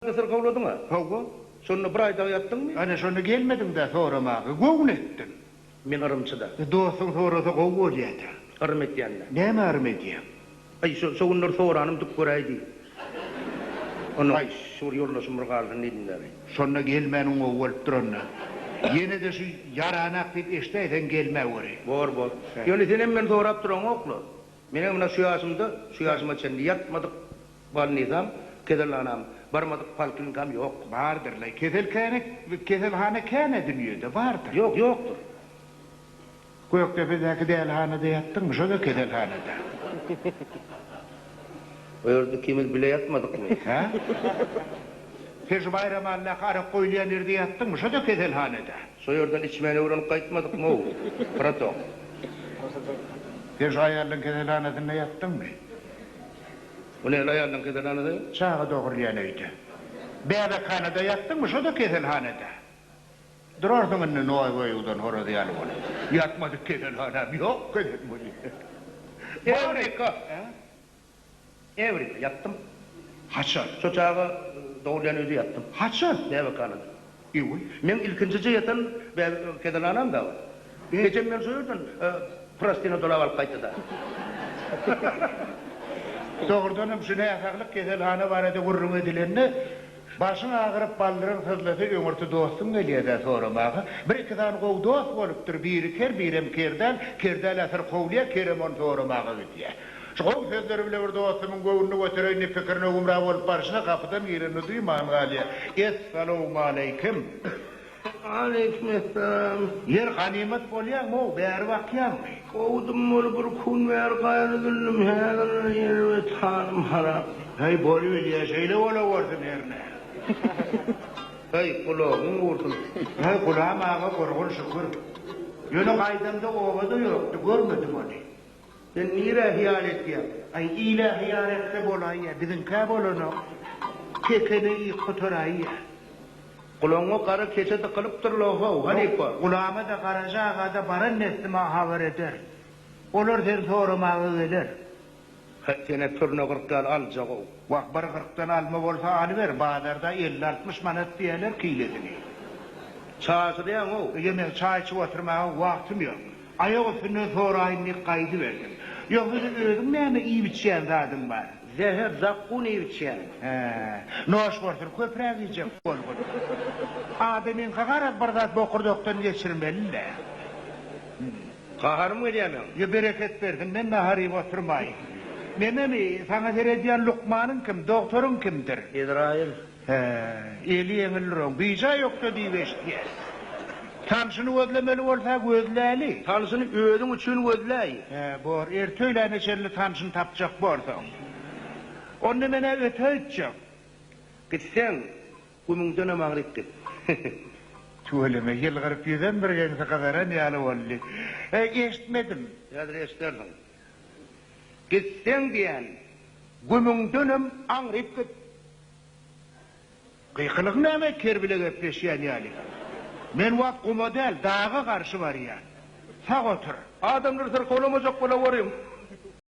Syrkawladyň-a? Hawa. Şonda bir aý dagy ýatdyňmy? Ana, şonda gelmediň-dä soramaga. Göwün etdim. Men yrymçy-da. Dostuň sorasa gowy bolýa-da. Yrym etýän-dä. Näme yrym edýäň? Aý, şo, şo günler soranym dük göräý diý. Onda, aý, şu bir ýoldaşym bir galsyn diýdim-dä. Şonda gelmäniň gowy bolup duranda. Ýene-de şu ýaranak diýip eşidäýseň gelmäweri. Bor, bor. Ýöne senem meni sorap duraňok-la. Menem muna şu ýaşymda, şu ýaşyma çenli ýatmadyk bolnisam, keselhanam, barmadyk polklinikam ýok. Bardyr-laý. Kesel kän, keselhana kän-ä dünýede, bardyr. Ýok, ýokdur. Gökdepedäki dälihanada ýatdyňmy? Şo-da keselhanada. O ýerde ikimiz bile ýatmadykmy? Hä? Sen şu Baýramalydaky arak goýulýan ýerde ýatdyňmy? Şo-da keselhanada. Şo ýerden içmäni öwrenip gaýtmadykmy-ow, bratok? Sen şu aýallaň keselhanasynda ýatdyňmy? Bu nähili aýallaň keselhanasy? Çaga dogurylýan öýde. Bäbekhanada ýatdyňmy? Şo-da keselhanada. Durarsyň indi noýba ýuwdan horaz ýaly bolup. Ýatmadyk keselhanam ýok kesel bolýa. Ewrika! Ewrika, ýatdym. Haçan? Şo çaga dogulýan öýde ýatdym. Haçan? Bäbekhanada. Eý. Meň ilkinjije ýatan keselhanam da ol. Ejem meni şo ýerden prostina dolap alyp gaýtdy-da. Dogrudanam şu näsaglyk keselhana barada gürrüň edilende, Başyň agyryp, baldyryň syzlasa, öňürti dostuň gelýä-dä soramaga. Bir-iki sany gowy dost bolupdyr, biri ker, birem ker däl. Ker däl-ä syrkawlaýar, kerem ony soramaga gidýär. Şu gowy sözleri bile bir dostumyň göwnüni götereýin diýip pikirine gümra bolup barşyna gapydan girenini duýman galýar. Essalawmaleýkim! Aleýkimessalam. Ýer ganymat bolýaňmy-ow, bäri bakýaňmy? Gowudym bolup bir kun bäri gaýra dündüm, häzir erbet halym harap. Häý, bolubilýä, şeýle bolawersin hernä. Häý, gulagyň gursun. Häý, Gulam aga gurgun şükür. Ýöne gaýdamda obada ýokdy, görmedim ony. Sen nirä hyýal etýäň? Aý, ile hyýal etse bolaýýa, biziňkä bolanok. Kekene iýip gutaraýýa. Gulagyňa gara keçe dykylypdyr-la how, halypa. Gulama-da, Garaja aga-da baran dessime habar eder. Olar seni soramaga geler. Häý, sen-ä pürüne 40 ýaly aljag-ow. Wah, bir kyrkdan alma bolsa alyber, bazarda elli-altmyş manat diýýärler kilesini. Çaşyrýaň-ow. Eje, meň çaý içip oturmaga wagtym ýok. Aýak üstünden soraýyn diýip gaýdyberdim. Ýogsa-da özüň näme iýip-içýän zadyň bar? Zäher zakgun iýip-içýän. Hä, noş bolsun, köpräk iýjek bolgun. Adamyňka garaz bir zat bokurdakdan geçirmeli-dä. Gaharym gelýär meň. Ýa bereket bersin, men nahar iýip oturmaýyn. Nememi, saňa seredýän lukmanyň kim, dogtoryň kimdir? Ezraýyl. Hä, eli ýeňildir oň. Bijaý ýokda diýip eşitýäs. Tanşyny gözlemeli bolsa gözläli. Tanşyny özüň üçin gözläý. Hä, bor, erte öýläne çenli tanşyny tapjak borsaň. Onda men-ä ötäýtjek. Gitseň, gümüňdenem aňryk git. Tüweleme, ýylgyryp ýüzem birgeňsi gyzaran ýaly boldy. Äý, eşitmedim. Häzir eşidersiň. Gitseň diýen, gümüňdenem aňryk git. Gykylygyň näme ker bile gepleşýän ýaly. Men wagt guma däl, daga garşy barýan. Sag otur. Adamlary syrkawlamajak bolawerin.